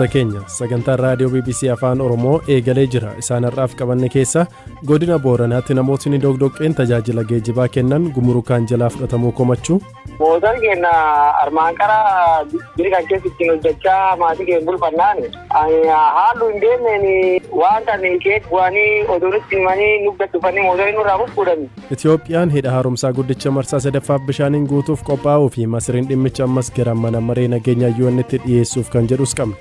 Keenya sagantaan raadiyoo BBC Afaan Oromoo eegalee jira. Isaan har'aaf qabanne keessa godina Booranaatti namootni doqdoqqeen tajaajila geejjibaa kennan gumurukaan jalaa fudhatamuu komachuu. Mooton keenya armaan karaa biri kan keessa ittiin hojjechaa maatii keenya bulfannaan haallu hin deemneen waan kan keessa bu'anii oduu nutti himanii nu dhufanii mootorii nurraa fuudhani. Itiyoophiyaan hidha haaromsaa guddicha marsaa sadaffaaf bishaaniin guutuuf qophaa'uu fi Masriin dhimmicha ammas gara mana maree nageenyaa UN'tti dhiyeessuuf kan jedhus qabna.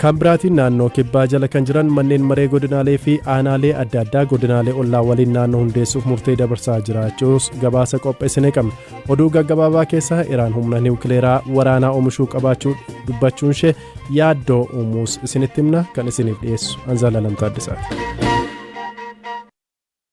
Kan biraatiin naannoo kibbaa jala kan jiran manneen maree godinaalee fi aanaalee adda addaa godinaalee ollaa waliin naannoo hundeessuuf murtee dabarsaa jiraachuus gabaasa qopheessinee qabna. Oduu gaggabaabaa keessaa Iraan humna niwukileeraa waraanaa oomishuu qabaachuu dubbachuun ishee yaaddoo uumuus isinitti himna kan isiniif dhiyeessu Anzaala Lamtaa Addisaati.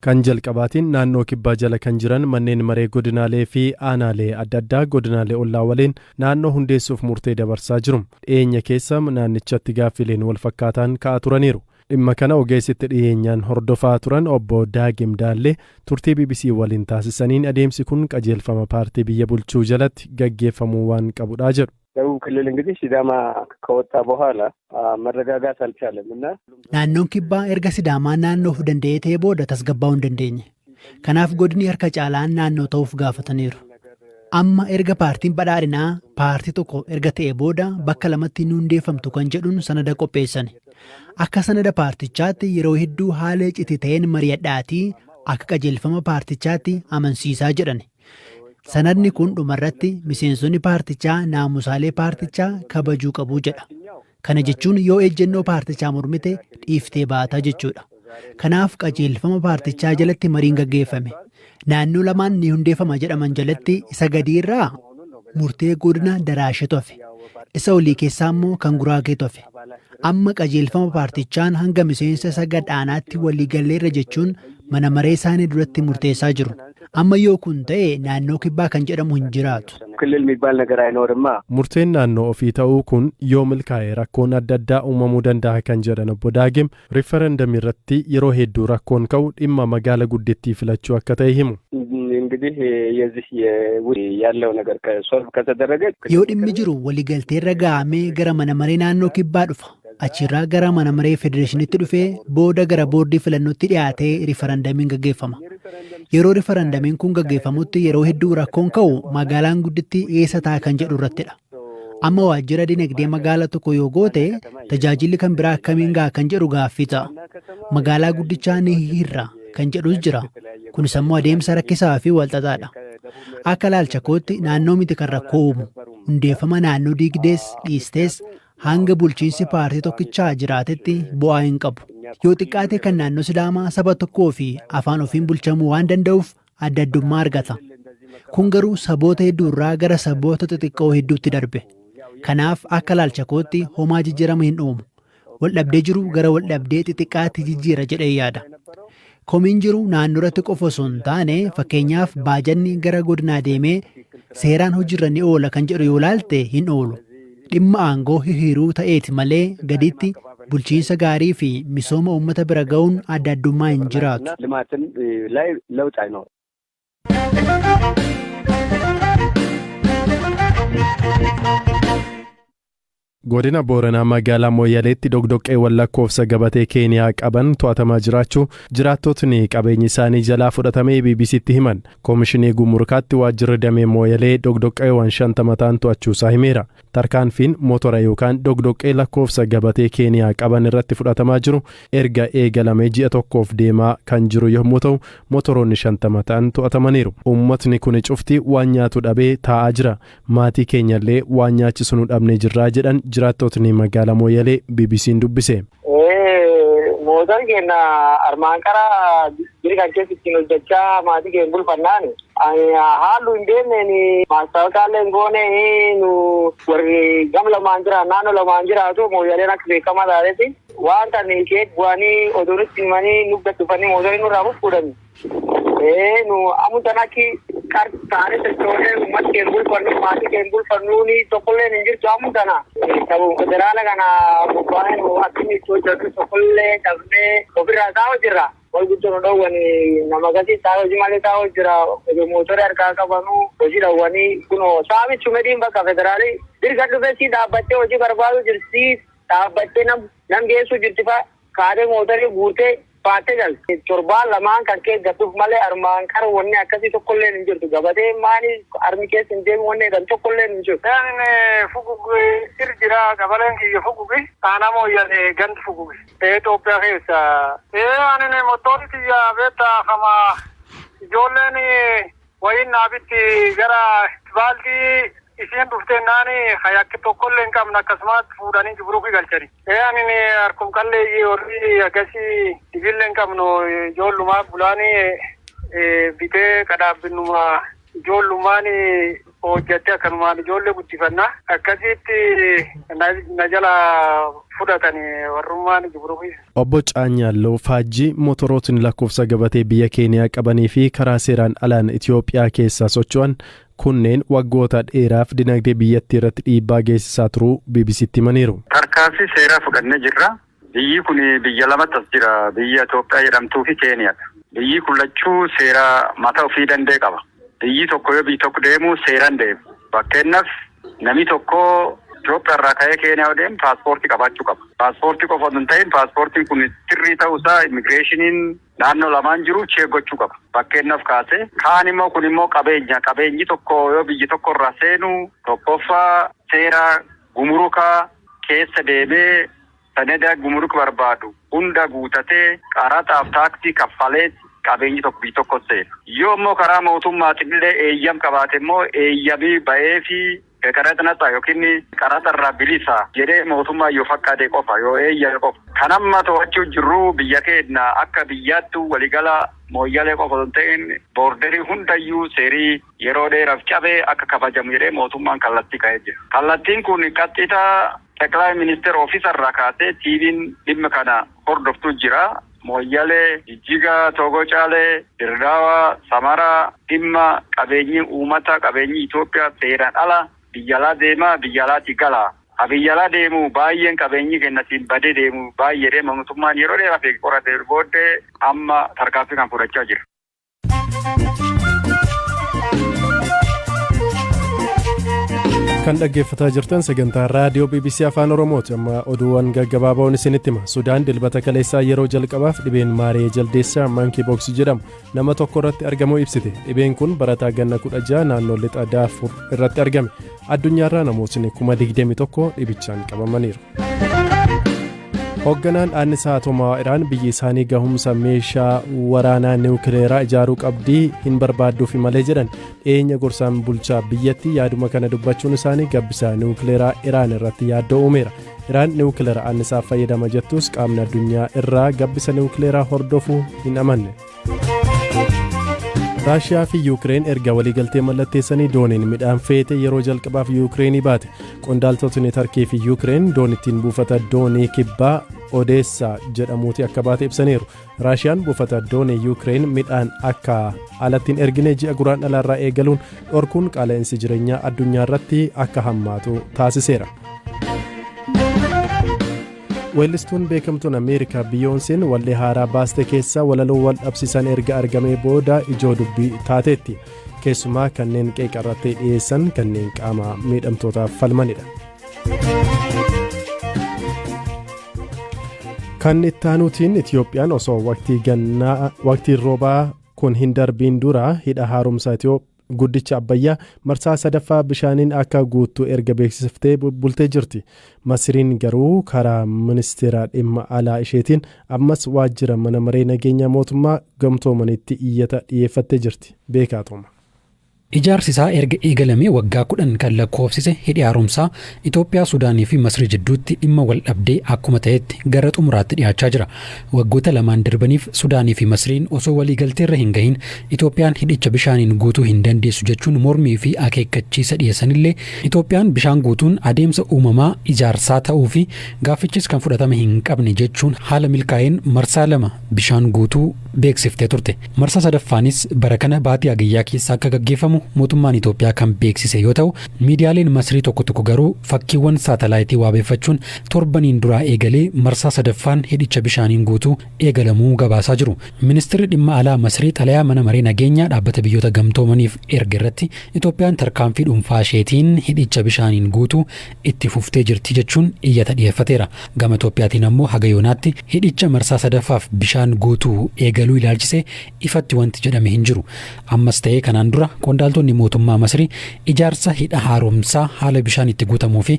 Kan jalqabaatiin naannoo kibbaa jala kan jiran manneen maree godinaalee fi aanaalee adda addaa godinaalee ollaa waliin naannoo hundeessuuf murtee dabarsaa jiru. Dhiyeenya keessa naannichatti gaaffileen wal fakkaataan ka'aa turaniiru. Dhimma kana ogeessitti dhiyeenyaan hordofaa turan obbo Daagim Daallee turtii BBC waliin taasisaniin adeemsi kun qajeelfama paartii biyya bulchuu jalatti gaggeeffamuu waan qabudha jedhu. ደቡብ ክልል እንግዲህ ሲዳማ ከወጣ በኋላ መረጋጋት አልቻለም እና Naannoon kibbaa erga Sidaamaa naannoo of danda'ee ta'ee booda tasgabbaa'uu hin dandeenye. Kanaaf godinni harka caalaan naannoo ta'uuf gaafataniiru. Amma erga paartiin badhaadhinaa paartii tokko erga ta'ee booda bakka lamatti ni hundeeffamtu kan jedhuun sanada qopheessan. Akka sanada paartichaatti yeroo hedduu haala iccitii ta'een mari'adhaatii akka qajeelfama paartichaatti amansiisaa jedhan. Sanadni kun dhumarratti miseensonni paartichaa naamusaalee paartichaa kabajuu qabu jedha. Kana jechuun yoo ejjennoo paartichaa mormite dhiiftee baataa jechuudha. Kanaaf qajeelfama paartichaa jalatti mariin gaggeeffame. Naannoo lamaan ni hundeeffama jedhaman jalatti isa gadiirraa murtee godina Daraashetu hafe. Isa olii keessaa immoo kan Guraageetu hafe. Amma qajeelfama paartichaan hanga miseensa isa gad aanaatti waliigalleerra jechuun mana maree isaanii duratti murteessaa jiru. Amma yoo kun ta'e naannoo kibbaa kan jedhamu hin jiraatu. ክልል የሚባል ነገር አይኖርማ። Murteen naannoo ofii ta'uu kun yoo milkaa'e rakkoon adda addaa uumamuu danda'a kan jedhan obbo Daagim riifarandamii irratti yeroo hedduu rakkoon ka'u dhimma magaala guddittii filachuu akka ta'e himu. እንግዲህ የዚህ ያለው ነገር ሶልቭ ከተደረገ Yoo dhimmi jiru waliigalteerra ga'amee gara mana maree naannoo kibbaa dhufa. Achirraa gara mana maree federeeshinitti dhufee booda gara boordii filannootti dhiyaatee riifarandamiin gaggeeffama. Yeroo riifarandamiin kun gaggeeffamutti yeroo hedduu rakkoon ka'u magaalaan guddittii eessa ta'a kan jedhu irrattidha. Amma waajjira dinagdee magaala tokko yoo goote tajaajilli kan biraa akkamiin ga'a kan jedhu gaaffii ta'a. Magaalaa guddichaa ni hirra kan jedhus jira. Kunis ammoo adeemsa rakkisaa fi walxaxaadha. Akka ilaalcha kootti naannoo miti kan rakkoo uumu. Hundeeffama naannoo diigdees dhiistees hanga bulchiinsi paartii tokkichaa jiraatetti bu'aa hin qabu. Yoo xiqqaate kan naannoo Sidaamaa saba tokkoo fi afaan ofiin bulchamuu waan danda'uuf adda addummaa argata. Kun garuu saboota hedduurraa gara saboota xixiqqoo hedduutti darbe. Kanaaf akka ilaalcha kootti homaa jijjiirama hin uumu. Waldhabdee jiru gara waldhabdee xixiqqaatti jijjiira jedhee yaada. Komiin jiru naannoo irratti qofa osoo hin taane, fakkeenyaaf baajanni gara godinaa deemee seeraan hojiirra ni oola kan jedhu yoo ilaalte hin oolu. Dhimma aangoo hihiruu ta'eeti malee gaditti bulchiinsa gaarii fi misooma uummata bira ga'uun adda addummaa hin jiraatu. ልማትም ላይ ለውጥ አይኖርም። Godina Booranaa magaalaa Mooyyaleetti doqdoqqeewwan lakkoofsa gabatee Keeniyaa qaban to'atamaa jiraachuu jiraattotni qabeenyi isaanii jalaa fudhatamee BBCtti himan. Koomishinii Gumrukaatti waajjirri damee Mooyyalee doqdoqqeewwan 50 ta'an to'achuusaa himeera. Tarkaanfiin motora yookaan doqdoqqee lakkoofsa gabatee Keeniyaa qaban irratti fudhatamaa jiru erga eegalamee ji'a tokkoof deemaa kan jiru yommuu ta'u, motoroonni 50 ta'an to'atamaniiru. Uummatni kun cufti waan nyaatu dhabee taa'aa jira. Maatii keenyallee waan nyaachisu nu dhabnee jirraa jedhan jiraattotni magaalaa Mooyyalee BBC'n dubbise. Mooton keenya armaan karaa biri kan keessa ittiin hojjechaa maatii keenya bulfannaan haallu hin deemneen maastaawoqaallee hin goone nu warri gam lamaan jira naannoo lamaan jiraatu Mooyyaleen akka beekamaa taatetti waan tan keessa bu'anii oduu nutti himanii nu dhufanii mootorii nurraa fuudhani. Nu amutan akki taanee sochoonee uummata keenya bulfannu maatii keenya bulfannuuni tokkolleen hin jirtu amutana. Sababu federaala kana bobba'ee nu akki itti hojjetu tokkollee dhabnee ofirraa taa'u jirra. Wal guddoo nu dhowwanii nama gasii taa'ee hojii malee taa'uu jira. Mootora harkaa qabanuu hojii dhowwanii kunoo saamichu mediin bakka federaalii dirga dhufee si dhaabbattee hojii barbaadu jirti, dhaabbattee nam geessuu jirti fa'a kaadee mootorii guutee baattee galti. Torbaan lamaan kan kee gadhuuf malee armaan kara wanni akkasii tokkollee hin jirtu. Gabatee maani armi keessa hin deemu wanni jedhan tokkollee hin jiru. Fugugi ir jira, gabaleen kiyya fugugi aanaa Mooyyalee gandi fugugi. Itoophiyaa keessa. Ani motorri kiyya beektaa kama ijoolleen wayiin naabitti gara baaldii isheen dhuftee naani hayakki tokkollee hin qabne akkasumas fuudhanii jiburuufi galchani. Ani harkum qalleeyyii warri akkasii ibillee hin qabnu, ijoollummaa bulaanii bitee kadhaabbinuma ijoollummaan hojjattee akkanumaan ijoollee guddifannaa akkasitti na jala fudhatanii warrummaan jiburuufi. Obbo Caanyaaloo Faajjii motorootni lakkoofsa gabatee biyya Keeniyaa qabanii fi karaa seeraan alaan Itoophiyaa keessa socho'an kunneen waggoota dheeraaf dinagdee biyyattii irratti dhiibbaa geessisaa turuu BBCtti himaniiru. Tarkaanfii seeraa fudhannee jirra. Biyyi kun biyya lamatti as jira. Biyya Itoophiyaa jedhamtuu fi Keeniyaadha. Biyyi kun lachuu seera mataa ofii danda'e qaba. Biyyi tokko yoo biyyi tokko deemu seeraan deema. Fakkeenyaaf, namni tokko Itoophiyaa irraa ka'ee Keeniyaa yoo deemu paaspoortii qabaachuu qaba. Paaspoortii qofa osoo hin ta'in, paaspoortiin kun sirrii ta'uusaa immigireeshiniin naannoo lamaan jiru check gochuu qaba. Fakkeenyaaf kaasee kaan immoo kun immoo qabeenya. Qabeenyi tokko yoo biyyi tokko irraa seenu, tokkoffaa seera gumurukaa keessa deemee sanada gumuruk barbaadu hunda guutatee qaraxaaf taaksii kaffalee qabeenyi tokko biyyi tokko seena. Yoo immoo karaa mootummaatiin illee eeyyam qabaate immoo eeyyamii ba'ee fi qaraxa natsa yookiin qaraxa irraa bilisa jedhee mootummaa yoo fakkaate qofa, yoo eeyyame qofa. Kan amma to'achuu jirru biyya keenya akka biyyaattu waligala Mooyyalee qofa osoo hin ta'in borderii hundayyuu seerii yeroo dheeraaf cabee akka kabajamu jedhee mootummaan kallattii ka'ee jira. Kallattiin kun qaxxitaa ጠቅላይ ministeera ofiisa irraa kaasee tiiviin dhimma kana hordoftu jira. Mooyyalee, Jijjigaa, Toogoo Caalee, Dirdaawaa, Samaraa dhimma qabeenyi uummata, qabeenyi Itoophiyaa seeraan ala biyya alaa deemaa, biyya alaatii gala. Ha biyya alaa deemu baay'een qabeenyi kennasiin badee deemu baay'ee mootummaan yeroo dheeraaf qorate booddee amma tarkaanfii kan fudhachaa jira. Kan dhaggeeffataa jirtan sagantaa raadiyoo BBC Afaan Oromooti. Amma oduuwwan gaggabaaboon isinitti hima. Sudaan Dilbata kaleessaa yeroo jalqabaaf dhibeen maaree jaldeessaa monkey pox jedhamu nama tokko irratti argamuu ibsite. Dhibeen kun barataa ganna 16 naannoo lixa Daafur irratti argame. Addunyaarraa namootni 21,000 dhibichaan qabamaniiru. Hoogganaan annisaa atomaa Iraan biyyi isaanii gahumsa meeshaa waraanaa niwukileeraa ijaaruu qabdii hin barbaadduufi malee jedhan. Dhiyeenya gorsaan bulchaa biyyattii yaaduma kana dubbachuun isaanii gabbisa niwukileeraa Iraan irratti yaaddoo uumeera. Iraan niwukileera annisaaf fayyadama jettus qaamni addunyaa irraa gabbisa niwukileeraa hordofuu hin amanne. Raashiyaa fi Yuukireen erga waliigaltee mallatteessanii dooniin midhaan feete yeroo jalqabaaf Yuukireenii baate. Qondaaltotni Tarkii fi Yuukireen doonittiin buufata doonii kibbaa Odeessaa jedhamuuti akka baate ibsaniiru. Raashiyaan buufata doonii Yuukireen midhaan akka alatti hin ergine ji'a Guraandhalaarraa eegaluun dhorkuun qaala'insi jireenyaa addunyaa irratti akka hammaatu taasiseera. Weellistuun beekamtuun Ameerikaa Biyoonseen wallee haaraa baaste keessaa walaloo wal dhabsiisan erga argamee booda ijoo dubbii taateetti. Keessumaa kanneen qeeqa irratti dhiyeessan kanneen qaama miidhamtootaaf falmanidha. Kan itti aanuutiin, Itiyoophiyaan osoo waqtii gannaa, waqtiin roobaa kun hin darbiin dura hidha haaromsa Itiyoophiyaa guddicha Abbayyaa marsaa sadaffaa bishaaniin akka guuttu erga beeksiftee bultee jirti. Masiriin garuu karaa ministeera dhimma alaa isheetiin ammas waajjira mana maree nageenya mootummaa gamtoomanitti iyyata dhiyeeffattee jirti. Beekaatuma. Ijaarsi isaa erga eegalamee waggaa 10 kan lakkoofsise hidhi haaromsaa Itoophiyaa, Sudaanii fi Masrii jidduutti dhimma wal dhabdee akkuma ta'etti gara xumuraatti dhiyaachaa jira. Waggoota lamaan darbaniif Sudaanii fi Masriin osoo waliigalteerra hin gahin Itoophiyaan hidhicha bishaaniin guutuu hin dandeessu jechuun mormii fi akeekkachiisa dhiyeessanillee, Itoophiyaan bishaan guutuun adeemsa uumamaa ijaarsaa ta'uu fi gaaffichis kan fudhatama hin qabne jechuun haala milkaa'een marsaa lama bishaan guutuu beeksiftee turte. Marsaa sadaffaanis bara kana baatii Hagayyaa keessa akka gaggeeffamu guutamu mootummaan Itoophiyaa kan beeksise yoo ta'u, miidiyaaleen Masrii tokko tokko garuu fakkiiwwan saatalaayitii waabeeffachuun torbaniin duraa eegalee marsaa sadaffaan hidhicha bishaaniin guutuu eegalamuu gabaasaa jiru. Ministeerri dhimma alaa Masrii xalayaa mana maree nageenyaa dhaabbata biyyoota gamtoomaniif erga irratti Itoophiyaan tarkaanfii dhuunfaa isheetiin hidhicha bishaaniin guutuu itti fuftee jirti jechuun iyyata dhiyeeffateera. Gama Itoophiyaatiin ammoo haga yoonaatti hidhicha marsaa sadaffaaf bishaan guutuu eegaluu ilaalchisee ifatti wanti jedhame hin jiru. Ammas ta'ee kanaan dura qondaaltonni mootummaa Masrii ijaarsa hidha haaromsaa haala bishaan itti guutamuu fi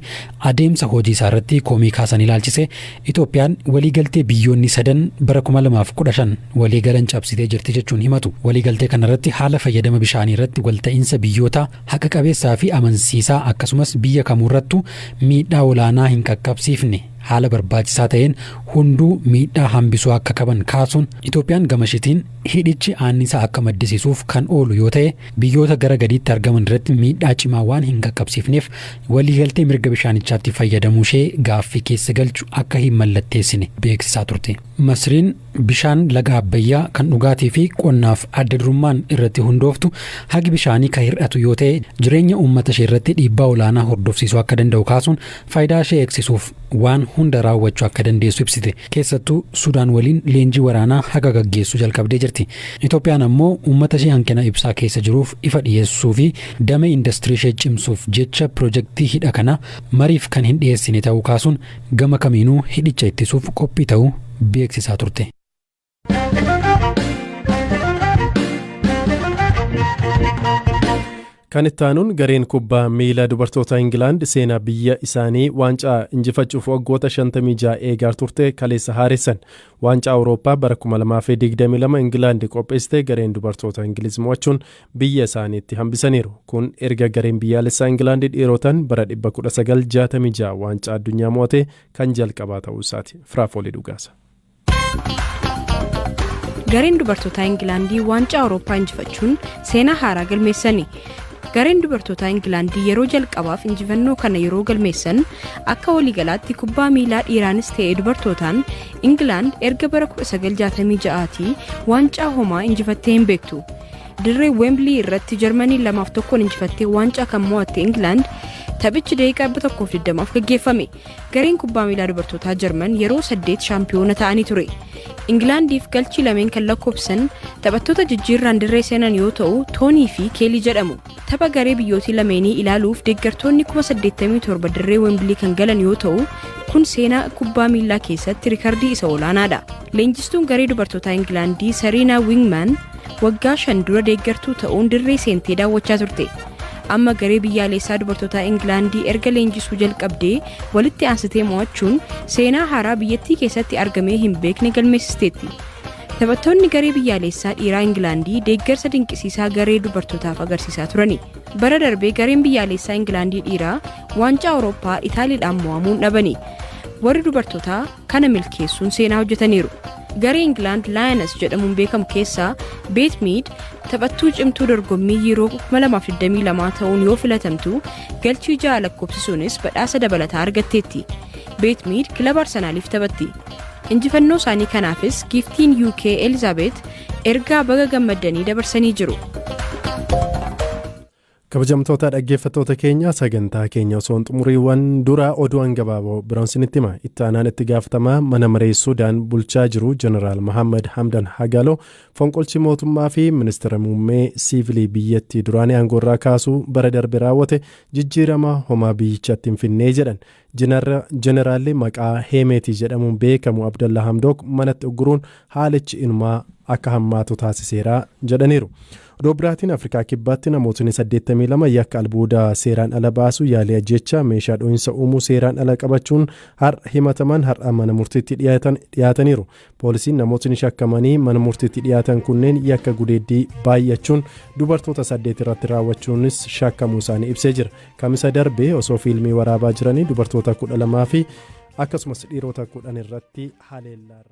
adeemsa hojii isaa irratti komii kaasan ilaalchisee Itoophiyaan waliigaltee biyyoonni sadan bara 2015 waliigalan cabsitee jirti jechuun himatu. Waliigaltee kanarratti haala fayyadama bishaanii irratti walta'iinsa biyyoota haqa qabeessaa fi amansiisaa, akkasumas biyya kamuurrattu miidhaa olaanaa hin qaqqabsiifne, haala barbaachisaa ta'een hunduu miidhaa hambisuu akka qaban kaasuun, Itoophiyaan gamashitiin hidhichi aannisaa akka maddisiisuuf kan oolu yoo ta'e biyyoota gara gadiitti argaman irratti miidhaa cimaa waan hin qaqqabsiifneef waliigaltee mirga bishaanichaatti fayyadamuu ishee gaaffii keessa galchu akka hin mallatteessine beeksisaa turte. Masriin bishaan laga Abbayyaa kan dhugaatii fi qonnaaf adda durummaan irratti hundooftu hagi bishaanii kan hir'atu yoo ta'e jireenya uummata ishee irratti dhiibbaa olaanaa hordofsiisuu akka danda'u kaasuun faayidaa ishee eegsisuuf waan hunda raawwachuu akka dandeessu ibsite. Keessattuu Sudaan waliin leenjii waraanaa haga gaggeessuu jalqabdee jirti. Itoophiyaan ammoo uummata ishee hanqina ibsaa keessa jiruuf ifa dhiyeessuu fi damee indastirii ishee cimsuuf jecha pirojektii hidha kana mariif kan hin dhiyeessine ta'uu kaasuun gama kamiinuu hidhicha ittisuuf qophii ta'uu beeksisaa turte. Kan itti aanuun gareen kubbaa miilaa dubartoota Ingilaand seenaa biyya isaanii waancaa injifachuuf waggoota 56 eegaa turte kaleessa haaressan. Waancaa Awurooppaa bara 2022 Ingilaand qopheessite gareen dubartoota Ingiliz mo'achuun biyya isaaniitti hambisaniiru. Kun erga gareen biyyaalessaa Ingilaand dhiirotaan bara 1966 waancaa addunyaa mo'ate kan jalqabaa ta'uu isaati. Firaafoolii Dhugaasa. Gareen dubartoota Ingilaandii waancaa Awurooppaa injifachuun seenaa haaraa galmeessani. Gareen dubartoota Ingilaandii yeroo jalqabaaf injifannoo kana yeroo galmeessan, akka waliigalaatti kubbaa miilaa dhiiraanis ta'e dubartootaan Ingilaand erga bara 1966 waancaa homaa injifattee hin beektu. Dirree Wembley irratti Jarmanii 2-1 injifattee waancaa kan mo'atte Ingilaand, taphichi daqiiqaa 120f gaggeeffame. Gareen kubbaa miilaa dubartootaa Jarman yeroo 8 shaampiyoona ta'anii ture. Ingilaandiif galchii lameen kan lakkoofsan taphattoota jijjiirraan dirree seenan yoo ta'u, Toonii fi Keelii jedhamu. Tapha garee biyyootii lameenii ilaaluuf deeggartoonni 87,000 dirree Wembley kan galan yoo ta'u, kun seenaa kubbaa miilaa keessatti rikardii isa olaanaadha. Leenjistuun garee dubartootaa Ingilaandii Sariinaa Wingman waggaa 5 dura deeggartuu ta'uun dirree seentee daawwachaa turte. Amma garee biyyaalessaa dubartootaa Ingilaandii erga leenjisuu jalqabdee walitti aansitee mo'achuun seenaa haaraa biyyattii keessatti argamee hin beekne galmeessisteetti. Taphattoonni garee biyyaalessaa dhiiraa Ingilaandii deeggarsa dinqisiisaa garee dubartootaaf agarsiisaa turani. Bara darbee gareen biyyaalessaa Ingilaandii dhiiraa waancaa Awurooppaa Itaaliidhaan mo'amuun dhabani. Warri dubartootaa kana milkeessuun seenaa hojjetaniiru. Garee Ingilaand Lioness jedhamuun beekamu keessaa Beet Miid taphattuu cimtuu dorgommii yeroo 2022 ta'uun yoo filatamtu, galchii 6 lakkoofsisuunis badhaasa dabalataa argatteetti. Beet Miid kilaba Arsenaaliif taphatti. Injifannoo isaanii kanaafis giiftiin UK Elizaabeet ergaa baga gammaddanii dabarsanii jiru. Kabajamtoota dhaggeeffattoota keenya, sagantaa keenya osoo hin xumuriiwwan dura oduuwwan gabaaboo biroon isinitti hima. Itti aanaan itti gaafatamaa mana maree Sudaan bulchaa jiru Jeneraal Mohaammed Hamdan Hagalo fonqolchi mootummaa fi ministeera muummee siivilii biyyattii duraanii aangoorraa kaasuu bara darbe raawwate jijjiirama homaa biyyichatti hin finnee jedhan. Jeneraalli maqaa Heemeetii jedhamuun beekamu Abdallah Hamdook manatti ugguruun haalichi inumaa akka hammaatu taasiseera jedhaniiru. Oduu biraatiin, Afrikaa Kibbaatti namootni 82 yakka albuuda seeraan ala baasuu, yaalii ajjeechaa, meeshaa dho'insa uumuu seeraan ala qabachuun har'a himataman har'a mana murtiitti dhiyaataniiru. Poolisiin namootni shakkamanii mana murtiitti dhiyaatan kunneen yakka gudeeddii baay'achuun dubartoota 8 irratti raawwachuunis shakkamuu isaanii ibsee jira. Kamisa darbe osoo fiilmii waraabaa jiranii dubartoota 12 fi akkasumas dhiirota 10 irratti haleellaa.